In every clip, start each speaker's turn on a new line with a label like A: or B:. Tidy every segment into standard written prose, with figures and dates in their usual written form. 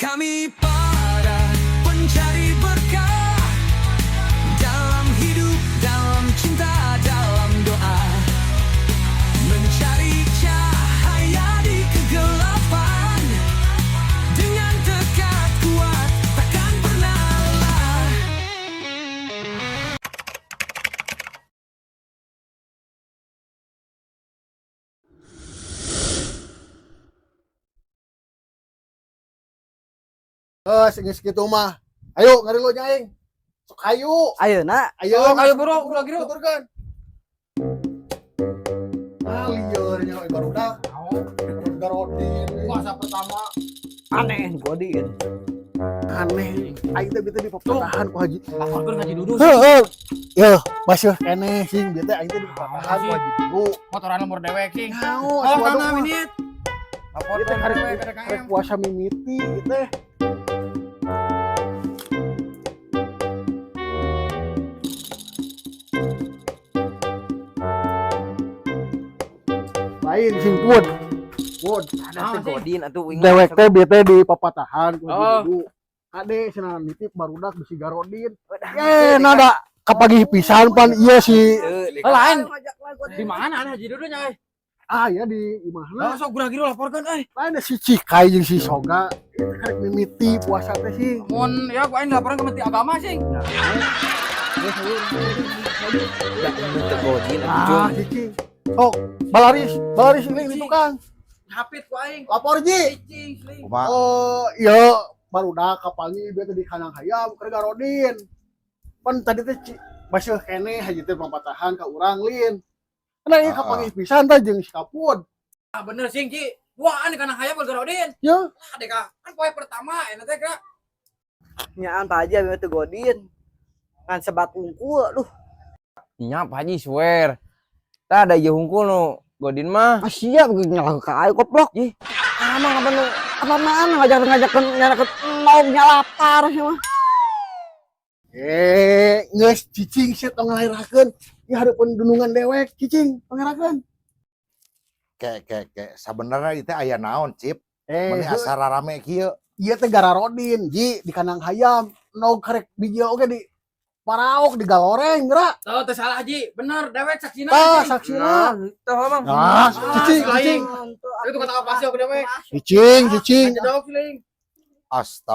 A: Kami para pencari berkah dalam hidup, dalam cinta, dalam doa. Mencari cahaya di kegelapan dengan tekad kuat takkan pernah lelah.
B: Eh, sing kitu mah. Ayo ngarilu nya aing. Sok hayu.
C: Ayeuna.
B: Ayo.
D: Sok, ayo, bro, bro, bro.
B: Tuturkeun. Ah, lieur nya euy barudak. Garodin.
D: Puasa pertama.
C: Aneh godin.
B: Aneh. Aing teh beuteung di papatahan ku Haji.
D: Laporkeun Haji Dudu.
B: Heeh. Yeuh, masih keneh sing bieu teh aing teh di papatahan ku Haji Dudu.
D: Motoran lembur dewek sing.
B: Nyaho,
D: Oh,
B: asuh
D: kana
B: mah.
D: minit.
B: Ieu
D: Laporkeun
B: teh karek
D: dewek
B: karek
D: KKM.
B: puasa mimiti ieu teh. Lain sing pun. Pun.
C: Ada teh godin atuh uing.
B: Dewek teh bieu teh di papatahan ku Haji
D: Oh.
B: Dudu. Kade cenah nitip barudak bisi garodin. Ye, nada kapagih pisan pan ieu si
D: Oh, lain. Di mana ada Haji Dudu nya euy?
B: Ah ya di imahna.
D: Oh, sok gura giru laporkeun euy.
B: Lain si Cikai jeung si Soga itu karek mimiti puasa teh sih.
D: Mun ya ku aing laporan ke Menteri Agama sing.
C: Teu godin atuh
B: Ah,
C: jung.
B: cicing. Sok, balaris, balaris ini di tukang.
D: Hapit ku aing.
B: Lapor ji.
D: Cicing, sling.
E: Kumaha?
B: Oh, iya barudak kapanggih bieu teh di kandang hayam keur garodin. Pan tadi teh baseuh keneh haji teh pampatahan ka urang lin. Nah, ieu
E: Ah.
B: kapanggih pisan tah jeung si Kapun.
D: Ah bener sing Ki. Wah, ane kana hayam garodin.
B: Ya,
D: Lah deka kan poe pertama enak teh kira.
C: Nyaan Pak Haji abi teu godin. Ngan sebat unggul aduh.
F: Nya Pak Haji swear. Tah ada ieu hungkul nu godin mah.
C: Ah siap nyalah ka aing goblok.
F: Ih, amang apa nu
C: Apa mana ngajak-ngajakeun nyarakeun mau nyalapar sih mah.
B: eh, geus cicing sia tong ngalahirakeun. Ieu hareupeun dunungan dewek cicing tong ngerakeun.
E: Ke ke ke sabenerna ieu teh aya naon, Cip?
B: Eh,
E: Meuni asa rarame kieu.
B: Ieu teh gararodin ji di kandang hayam no karek biji oge di paraok di galoreng geura.
D: Tuh, teu salah Haji. Bener, dewek saksina.
B: Tah
D: Cing.
B: saksina.
F: Tah Mang.
B: Nah, cicing
D: lain.
B: cicing.
D: Itu kata apa sih aku dewek?
B: Cicing cicing.
D: Haji dog sling.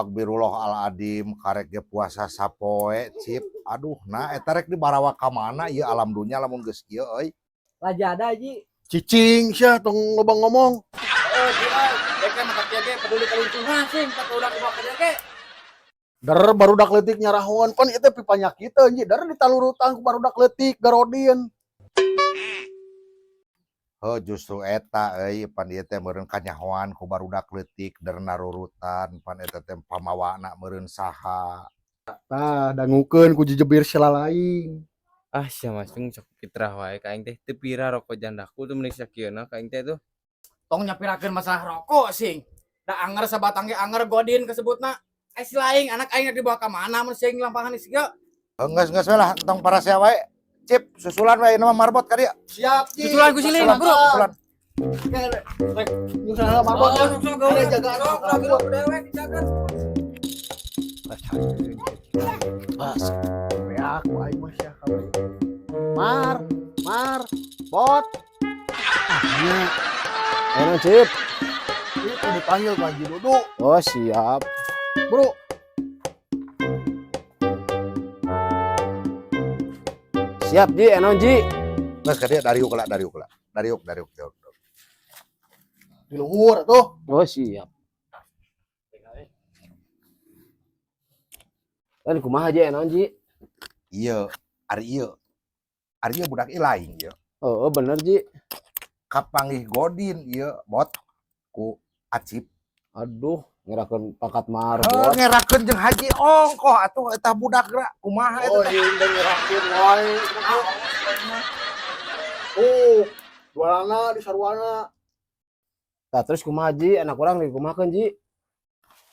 E: Astagfirullahaladzim, karek ge puasa sapoe, Cip. Aduh, nah eta rek dibarawa ka mana ieu alam dunya lamun geus kieu euy.
C: Lajada Haji.
B: Cicing sia tong loba ngomong.
D: Oh, Ji, euy. Dek teh mata kieu ge peduli ka lingkungan sing, tak udah dibawa ka dieu ge.
B: Der barudak leutik nyarahoan pan ieu teh pipanyakiteun ji der ditalurutan ku barudak leutik garodin.
E: Heuh, justru eta euy pan ieu teh meureun kanyahoan ku barudak leutik der narurutan pan eta teh pamawana meureun saha.
B: Tah dangukeun ku jejebir silalaing.
F: Ah sia mah cung sok fitrah wae ka aing teh teu pira rokok jandaku tuh mending sakieuna ka aing teh tuh.
D: Tong nyapirakeun masalah rokok sing. Da anger sabatang ge anger godin kesebutna. Eh si laing anak aing rek dibawa ka mana mun sing lampangan geus kieu.
E: Heuh, geus geus we lah tong parasea wae. Cip, susulan we ayeuna mah marbot ka dieu.
B: Siap ji.
D: Susulan ku siling,
E: Susulan,
D: bro.
E: susulan.
B: Oke, rek nyusul marbot.
D: Oh, sok sok gawe.
B: Ada jagaan.
D: Sok lagi dewek dijaga.
B: Pas. Ya, aku aing mah sia kabeh. Mar, mar, bot. Ah, nya.
G: Ayo Cip.
B: Itu dipanggil Pak Haji Dudu.
G: Oh siap.
B: Bro,
G: Siap Ji, enon Ji.
E: Geus ka dieu dariuk lah, dariuk lah. Dariuk, dariuk, dariuk.
B: Di luhur tuh.
G: Oh siap. Kan kumaha Ji, enon Ji.
E: Ieu, ari ieu. Ari ieu budak ieu lain ieu.
G: Oh, oh bener Ji.
E: Kapanggih godin ieu bot ku Acip.
G: Aduh, ngerakeun pangkat
E: Heuh,
G: marbot.
E: ngerakeun jeung Haji ongkoh atuh eta budak geura kumaha eta
B: Oh,
E: teh.
B: iya, udah ngerakeun wae. Oh, dualana di sarwana.
G: Tah terus kumaha Ji, anak urang dikumahakeun Ji.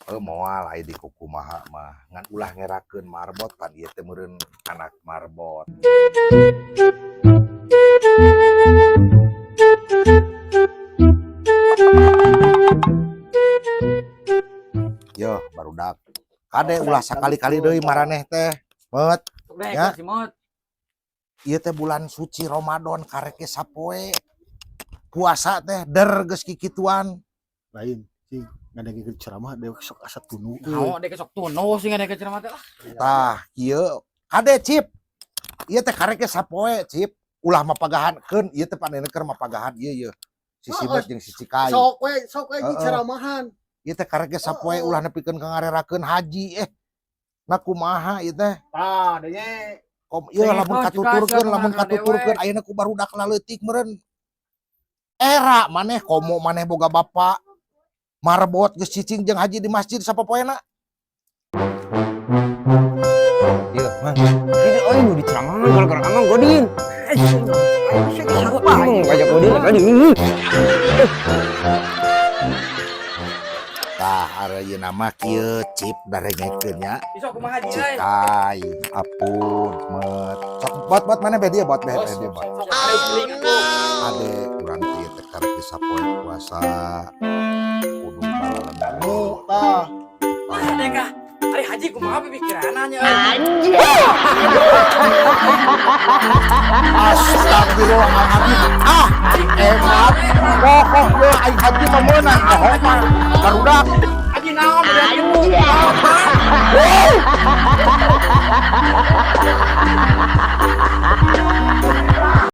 E: Heuh, moal aya di kukumaha mah ngan ulah ngerakeun marbot pan ieu teh meureun anak marbot. Yo, barudak. Kade ulah sakali-kali deui maraneh teh. Met,
D: Sok deh
E: Ya.
D: si Mot.
E: Ieu teh bulan suci Ramadan, karek ge sapoe. Puasa teh der geus kikituan.
B: Lain, cing, ngadengkeun ceramah dewek sok asa tunu.
D: Mau dek sok tuno sih ngadek ceramah teh lah.
E: Tah, kieu. Kade, Cip. Ieu teh karek ge sapoe, Cip. Ulah mapagahankeun, ieu teh panene keur mapagahan ieu ieu. Si Simet jeung si Cikai.
B: Sok we ji
E: Heeh.
B: ceramahan.
E: Ieu teh karek ge sapoe, ulah nepikeun ka ngarerakeun haji eh. Nah, kumaha ieu teh?
B: Tah, denge.
E: Kom ieu
D: Denge,
E: lamun
D: Bos,
E: katuturkeun,
D: juga
E: lamun
D: sia
E: katuturkeun ayeuna ku barudak laleutik meureun. Era maneh komo maneh boga bapak marbot geus cicing jeung haji di masjid sapopoena.
F: Iya, Mang. Ini euy nu diceramahan gara-gara Amang Godin. Emang ngajak Godin tadi.
E: Tah, ayeuna mah kieu, Cip, darengekeun nya.
D: Isok kumaha haji euy.
E: Cikai, apun, met. Sok bot bot mana be dia bot be be dia bot.
D: Sok ada beli atuh.
E: Ade urang teh ieu teh karek geus sapoe puasa. Kudu balalan.
B: Nu tah.
D: Wah, dek ah. Ari haji kumaha pikiranna nya euy.
E: Astagfirullahaladzim. Ah, emat. Pokoknya aing haji mah meunang bohong mah.